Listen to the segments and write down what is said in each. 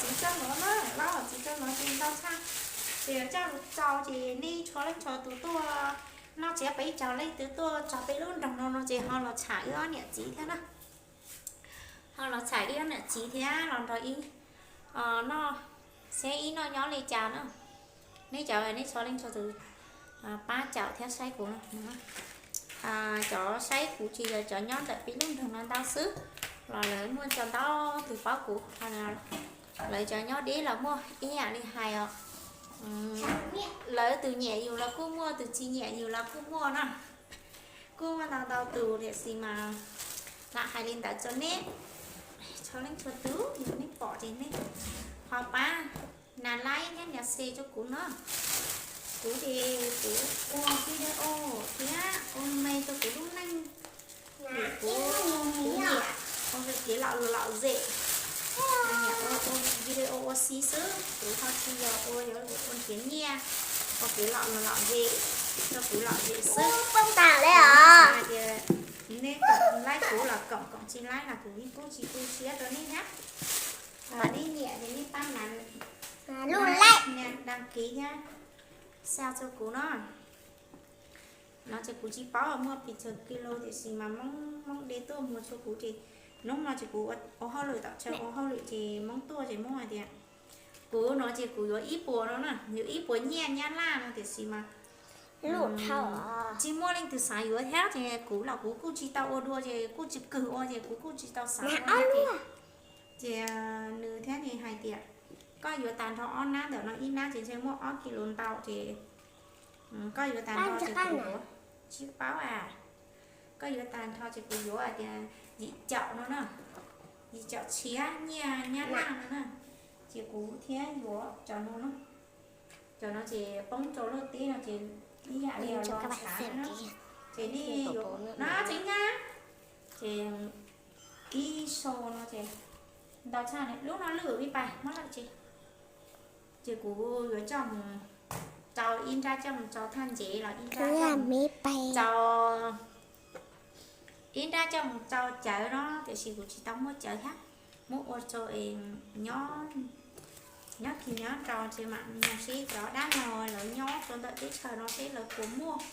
Txiv coj los na, laub txiv coj los ces ntau tshaj. Ces coj los tso ces nej txhua leej txhua tus tuaj, noj tsiab peb caug leej twg tuaj txog peb lub nroog no no ces ho los tsham wb ob niam txiv thiab na. Ho los tsham wb ob niam txiv thiab los nrog ib noj, saib ib noj nyob li cas na. Nej cov, nej txhua leej txhua tus pab caum thiab saib kuv no. Cov saib kuv ces yog cov nyob ntawm peb lub nroog no ntau xwb, los lawv muaj cov ntau tus paub kuv, lawv cov nyob deb los muaj ib yam li hais os. Lawv tus nyiam yus los kuj muaj, tus tsis nyiam yus los kuj muaj na. Kuj muaj ntau ntau tus tiam sis mas lam hais li ntawd rau nej txhua leej txhua tus, yog nej pom ces nej ho pab nias like thiab nias share rau kuv no. Kuv ces kuv ua video thiab ua me rau kuv lub neej, kuv, kuv nyiam ua kev lom luag lom zem, nyiam ua, ua video ua si xwb, kuv ho tsis yog ua, yuav ua kev nyiaj, ua kev lom luag lom zem, rau kuv lom zem xwb. Hais tias nej koom like kuv los koom, koom tsis like los kuv yeej kuj tsis tu siab rau nej thiab. Yog nej nyiam ces nej pab nias like, nias đăng ký thiab share rau kuv no. No ces kuv tsis paub muaj pes tsawg kis lus tiam sis mas Hmoob, Hmoob de tuaj muag rau kuv ces hnub no ces kuv ua hauj lwm tom chaw, ua hauj lwm ces Hmoob tuaj ces Hmoob hais tias, kuv no ces kuv yuav ib puas no na, yuav ib puas nyiaj Nyab Laj no tiam sis mas tsis muaj leej twg xav yuav thiab ces kuv los kuv kuj tsis tau ua dua ces kuj tsis kawg ua ces kuv kuj tsis tau xav ua thiab ces, ces nws thiab ces hais tias koj yuav tag nrho ob nab ntawm no, ib nab ces ntshe muaj ob kis lus ntau ces koj yuav tag nrho ces kuv yuav, tsis paub a, koj yuav tag nrho ces kuv yuav hais tias yim caum no na, yim caum tshiab nyiaj Nyab Laj no na, ces kuv thiab yuav cov no na. Cov no ces poob rau lub teb no ces ib yam li los tshav na, ces nej yuav no tseeb na, ces ib sau no ces ntau tshaj, lub no lwj me pais muab lawm ces, ces kuv yuav coj mus rau ib nrab, coj mus rau thaj ntsev los ib nrab, rau ib nrab coj mus rau cawv no tiam sis kuv tsis tau muaj cawv thiab, muab ua rau nyob, nyob kis nyob rau ces mam mus seb cov dab laug lawv nyob rau ntawm teb chaws no seb lawv puas muaj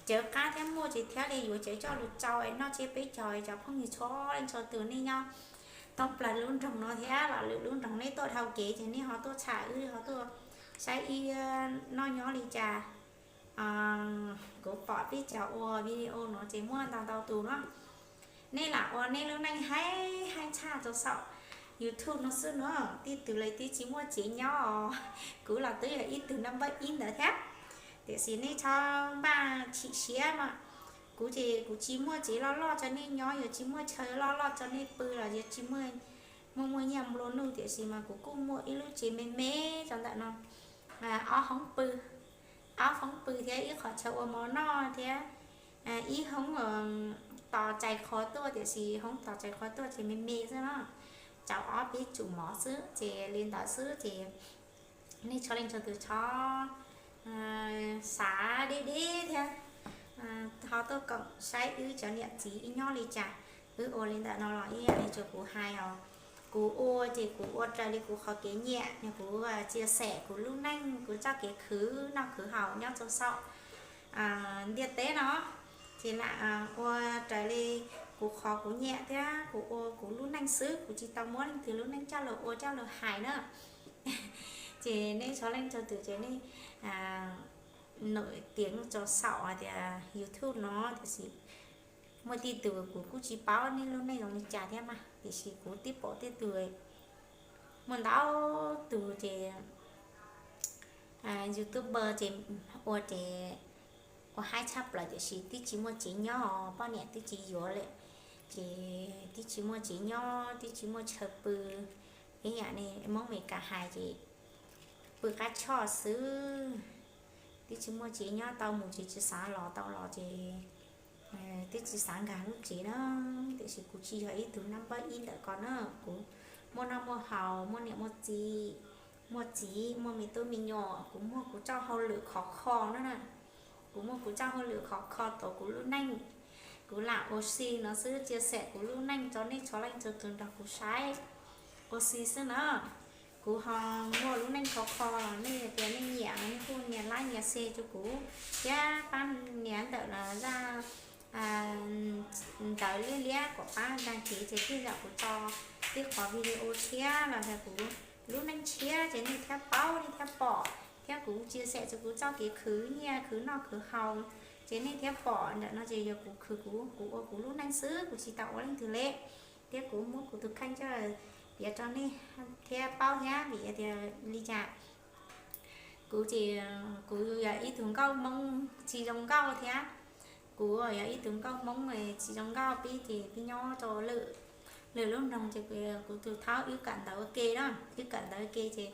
cawv qab thiab, muaj ces thiaj li yuav cawv coj lus rau noj tsiab peb caug. Cov phooj ywg txhua leej txhua tus nej nyob thoob plaws lub nroog no thiab los lwm lub nroog nej tuaj dhau kev ces nej ho tuaj tsham wb, ho tuaj saib wb noj nyob li cas. Kuv pom peb cov ua video no ces muaj ntau ntau tus no, nej lam ua nej lub neej haib haib tshaj rau saum YouTube no xwb no. Tej tug lawv twb tsis muaj tsev nyob os, kuv los twb yog ib tug number ib ntawd thiab. Tiam sis nej txhob npaj chim siab mas, kuv ces kuv tsis muaj tsev loj loj rau nej nyob, yuav tsis muaj chaw loj loj rau nej pw los yuav tsis muaj, muaj muaj nyiaj nplua nuj, tiam sis mas kuv kuj muaj ib lub tsev me me rau ntawm no, ob hoob pw, ob hoob pw thiab ib qhov chaw ua mov noj thiab ib hoob tos tsais qhov tuaj, tiam sis hoob tos tsais qhov tuaj ces me me xwb no, tsau ob peb tsum mov xwb ces li ntawd xwb ces nej txhua leej txhua tus txhob xav deb deb thiab, ho tuaj koom saib wb cov niam txiv wb nyob li cas. Wb ua li ntawm no los ib yam li tsuas kuv hais os, kuv ua ces kuv ua raws li kuv qhov kev nyiam, kuv tsia xem kuv lub neej, kuv txoj kev khwv noj khwv haus nyob rau saum ntiaj teb no, ces lam ua raws li kuv qhov kuv nyiam thiab kuv ua kuv lub neej xwb, kuv tsis tau muab leej twg lub neej coj los ua coj los hais na. Ces nej txhua leej txhua tus ces nej nổi tiếng rau saum hais tias YouTube no, tiam sis muaj tej tus kuv kuj tsis paub nej lub neej zoo li cas thiab mas, tiam sis kuv twb pom tej tus, muaj ntau tus ces YouTuber ces ua ces ua haib tshaj plaws tiam sis twb tsis muaj tsev nyob, poj niam twb tsis yuav lawm, ces twb tsis muaj tsev nyob, twb tsis muaj chaw pw, ib yam li Hmoob Meskas hais ces pw qab choj xwb, twb tsis muaj tsev nyob, tau mus tsev tsis xav los, tau los ces twb tsis xav nkag lub tsev na. Tiam sis kuv tsis yog ib tug nab npawb ib ntawm ko na, kuv muaj noj muaj haus, muaj niam muaj txiv, muaj txiv muaj me tub me nyuam, kuv muaj kuv txoj hauj lwm khov kho na. Kuv muaj kuv txoj hauj lwm khov kho tuav kuv lub neej. Kuv lam ua si no xwb, tsia xem kuv lub neej rau nej txhua leej txhua tus nrog kuv saib, ua si xwb na. Kuv ho muaj lub neej khov kho los nej tias nej nyiam nej kuj nias like nias share rau kuv thiab pab nias ntawm los zaj ntawv liab liab kom pab dag kev ces tej zaum kuv tso tej qhov video tshiab los yog kuv lub neej tshiab ces nej thiaj paub nej thiaj pom thiab kuv chia sẻ rau kuv txoj kev khwv nyiaj khwv noj khwv haus ces nej thiaj pom ntawm no ces yog kuv khwv kuv kuv ua kuv lub neej xwb kuv tsis tau ua leej twg li thiab kuv muab kuv tus kheej coj piav rau nej thiab paub thiab vim tias li cas kuv ces kuv yog ib tug nkauj Hmoob tsis zoo nkauj thiab kuv yog ib tug nkauj Hmoob tsis zoo nkauj pib ces pib nyob rau lwm lwm lub nroog ces kuv tus thaub wb kawm ntawv ua ke na, wb kawm ntawv ua ke ces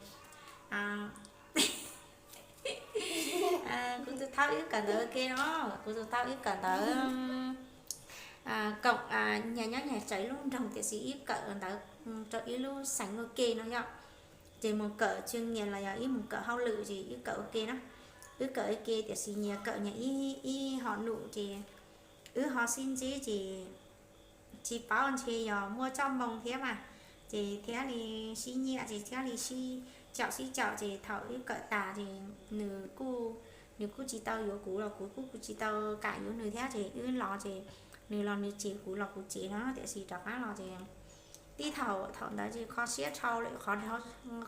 kuv tus thaub wb kawm ntawv ua ke no, kuv tus thaub wb kawm ntawv koom nyias nyob nyias tsawv ib lub nroog tiam sis wb kawm ntawv rau ib lub xeev ua ke no yom. Ces mus kawm chuyên nghiệp los yog wb mus kawm hauj lwm ces wb kawm ua ke na, wb kawm ua ke tiam sis nyias kawm nyias ib hom num ces wb ho sib ntsib ces tsis paub ntshe yog muaj txoj hmoo thiab mas, ces thiaj li sib nyiam ces thiaj li sib caum sib caum ces thaum wb kawm tas ces nws kuj nws kuj tsis tau yuav kuv los kuv kuj kuj tsis tau kam yuav nws thiab ces wb los ces nws los nws cem kuv los kuv cem no tiam sis rov qab los ces tib thaum thaum ntawd ces kho siab dhau lawm qhov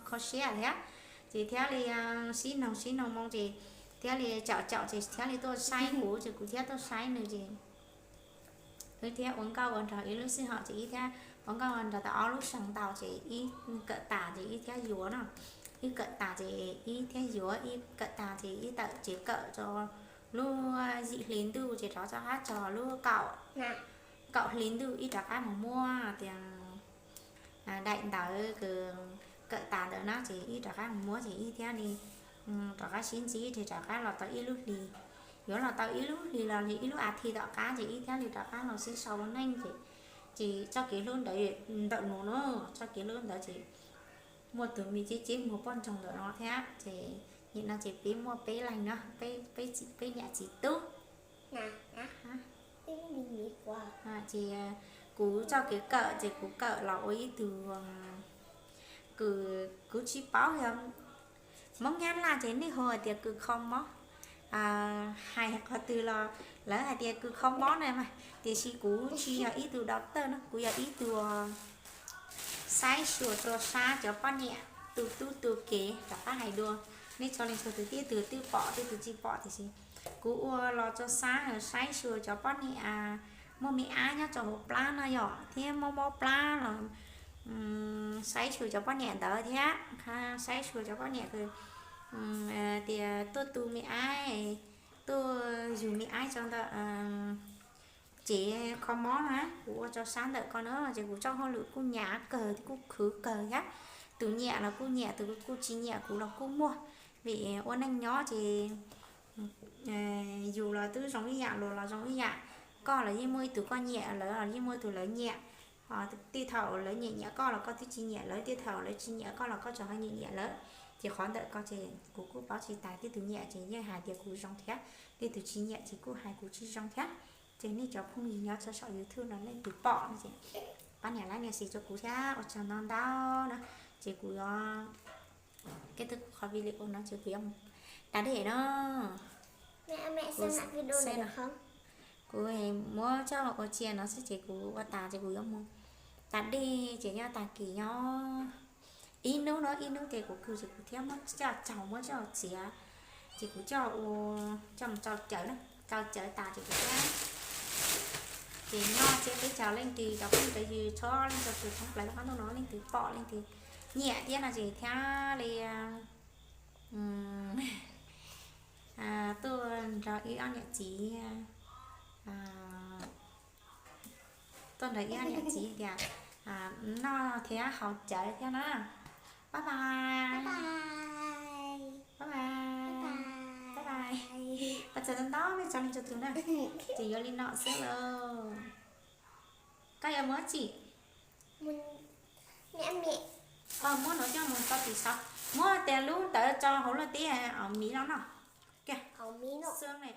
kho siab thiab, ces thiaj li sib noog sib noog moo ces thiaj li caum caum ces thiaj li tuaj saib kuv ces kuv thiaj tuaj saib nws ces wb thiaj ua nkauj ua nraug ib lub sij hawm ces wb thiaj ua nkauj ua nraug tau ob lub xyoo ntau ces wb kawm tas ces wb thiaj yuav no, wb kawm tas ces wb thiaj yuav, wb kawm tas ces wb tawm tsev kawm rau lub yim hli ntuj ces rov rov qab txog lub kaum hli ntuj wb rov qab mus muab tias daim ntawv kawm tas ntawd na ces wb rov qab mus muab ces wb thiaj li rov qab sib ntsib ces rov qab los tau ib lub hli, yuav los tau ib lub hli los ib lub as thiv tom qab ces wb thiaj li rov qab los sib sau ua neej ces, ces txoj kev hlub ntawd ntawm no na, txoj kev hlub ntawd ces muaj tus me ceb ceb muag poj ntxoog ntawm no thiab ces nim no ces peb muaj peb leeg no, peb niam txiv tub. Ces kuv txoj kev kawm ces kuv kawm los ua ib tug, kuv tsis paub yog Hmoob Nyab Laj ces nej hu hais tias kws kho mob, hais qhov twg los lawv hais tias kws kho mob na mas tiam sis kuv tsis yog ib tug doctor no, kuv yog ib tug saib xyuas rau sab cov poj niam tu tub tu kev rov qab hais dua. Nej txhua leej txhua tus tej tug twb pom tej tug tsis pom tiam sis kuv ua los rau sab saib xyuas cov poj niam muaj me ab nyob rau hauv plab no yom thiab mob mob plab los saib xyuas cov poj niam ntawd thiab saib xyuas cov poj niam tias tuaj tu me ab, tuaj yug me ab rau ntawm tsev kho mob na, kuv ua rau sab ntawm ko na ces kuv txoj hauj lwm kuj nyav kawg kuj khwv kawg thiab. Tus nyiam los kuj nyiam, tus kuj tsis nyiam kuv los kuj muaj, vim ua neej nyob ces yus los twb zoo ib yam, luag los zoo ib yam, koj los yeej muaj ib tug koj nyiam, lawv los yeej muaj ib tug lawv nyiam. Tej thaum lawv nyiam nyiam koj los koj twb tsis nyiam lawv, tej thaum lawv tsis nyiam koj los koj tseem ho nyiam nyiam lawv. Ces qhov ntawm ko ces kuv kuj paub tsis tas, tej tus nyiam ces yeej hais tias kuv zoo thiab, tej tus tsis nyiam ces kuj hais kuv tsis zoo thiab. Ces nej cov phooj ywg nyob rau saum YouTube no leej twg pom no ces pab nias like nias share rau kuv thiab ua tsaug ntau ntau na. Ces kuv yuav, kết thúc qhov video no ces kuv yuav mus da dej no. Kuv muab coj ua cia no xwb ces kuv ua tas ces kuv yuav mus da dej ces nyob tag kis nyob ib hnub no, ib hnub ces kuv khwv ces kuv thiaj muab coj tsaug muab coj txiav, ces kuv coj ua, coj mus tsau cawv na, tsau cawv tas ces kuv thiaj, ces nyob tsiab peb caug leej twg cov phooj cov ywg txhua leej txhua tus thoob plaws lub qab ntuj no leej twg pom leej twg nyiam thiab no ces thiaj li tuaj nrog ib ob niam txiv, tuaj nrog ib ob niam txiv tias noj thiab haus cawv thiab na. Bye bye. Bye bye. Bye bye. Ua tsaug ntau ntau nej txhua leej txhua tus na. Ces yuav li no xwb lauj. Koj yuav mus dab tsi? Muab no coj mus tso tim saum, muab tias lub ntawd tso hauv lub teb, miv no no. Xwb ne.